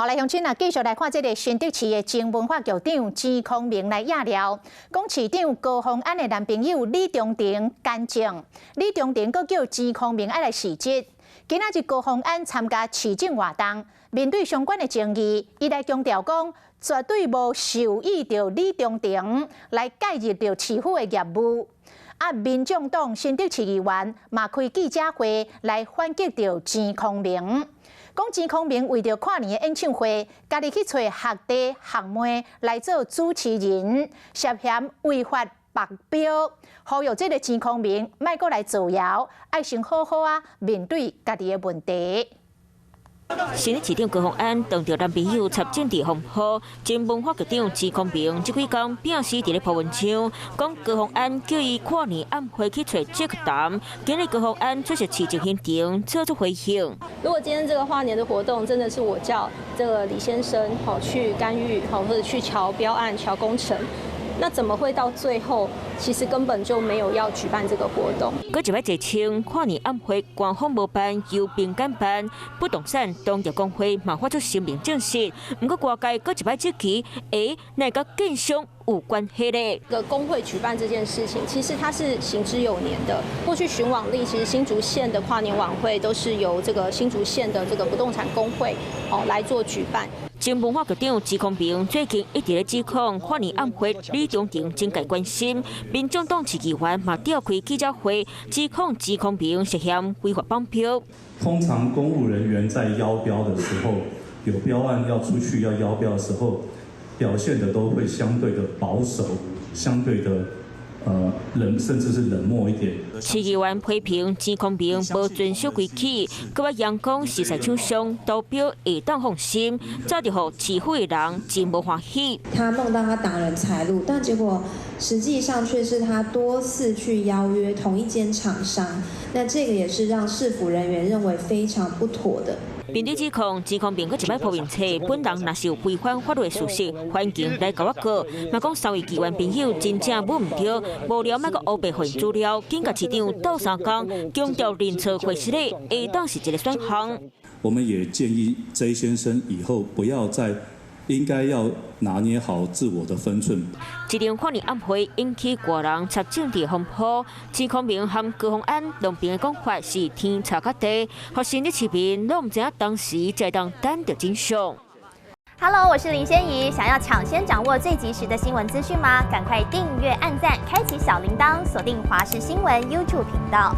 來鄉親啊，繼續來看這个新竹市的前文化局長錢康明來掖料，講市長高虹安的男朋友李中庭干政，李中庭閣叫錢康明愛來辭職。今仔日高虹安參加市政活動，面對相關的爭議，伊來強調講，絕對無授意著李中庭來介入著市府的業務。啊，民眾黨新竹市議員嘛開記者會來反擊著錢康明。講錢康明為著跨年的演唱會，家己去揣學弟學妹來做主持人，涉嫌違法綁標，呼籲這个錢康明莫閣來造謠，愛先好好啊面對家己的問題。新竹市長高虹安當著男朋友插政治風波，前文化局長錢康明這幾工拼死佇咧鋪文章，講高虹安叫伊跨年晚會去揣傑克談，今日高虹安出席市政行程，做出回應。如果今天這個跨年的活動真的是我叫這個李先生好去干預，好或者去喬標案、喬工程，那怎麼會到最後其實根本就沒有要舉辦這個活動？閣一擺澄清，跨年晚會官方無辦，由民間辦。不動產同業公會嘛發出聲明證實。毋過外界閣一擺質疑，欸，哪會佮建商有關係咧？個公會舉辦這件事情，其實它是行之有年的。過去循往例，其實新竹縣的跨年晚會都是由這個新竹縣的這個不動產公會哦來做舉辦。前文化局長錢康明最近一直咧指控跨年晚會李中庭真該關心，民眾黨市議員嘛召開記者會，指控錢康明涉嫌違法綁標。通常公務人員在邀標的時候，有標案要出去要邀標的時候，表現的都會相對的保守，相對的冷，甚至是冷漠一點。市議員批評錢康明無遵守規矩，閣捌揚講熟似廠商投標會當放心，早就予市府的人真無歡喜。他夢到他擋人財路，但結果實際上卻是他多次去邀約同一間廠商，那這個也是讓市府人員認為非常不妥的。面對指控，錢康明閣一擺鋪面冊，本人若是有違反法律的事實，歡迎來共我告。嘛講三位議員朋友真正舞毋著，無聊莫閣烏白予𪜶資料，緊共市長鬥相共，強調認錯會失禮，會當是一个選項。我們也建議 J 先生以後不要再，應該要拿捏好自我的分寸。這場跨年晚會引起外人插政治風波，錢康明和高虹安兩邊的講法是天差佮地，予新竹市民攏毋知影當時才會當等著真相。 Hello，我是林仙怡，想要搶先掌握最及時的新聞資訊嗎？趕快訂閱、按讚、開啟小鈴鐺，鎖定華視新聞 YouTube 頻道。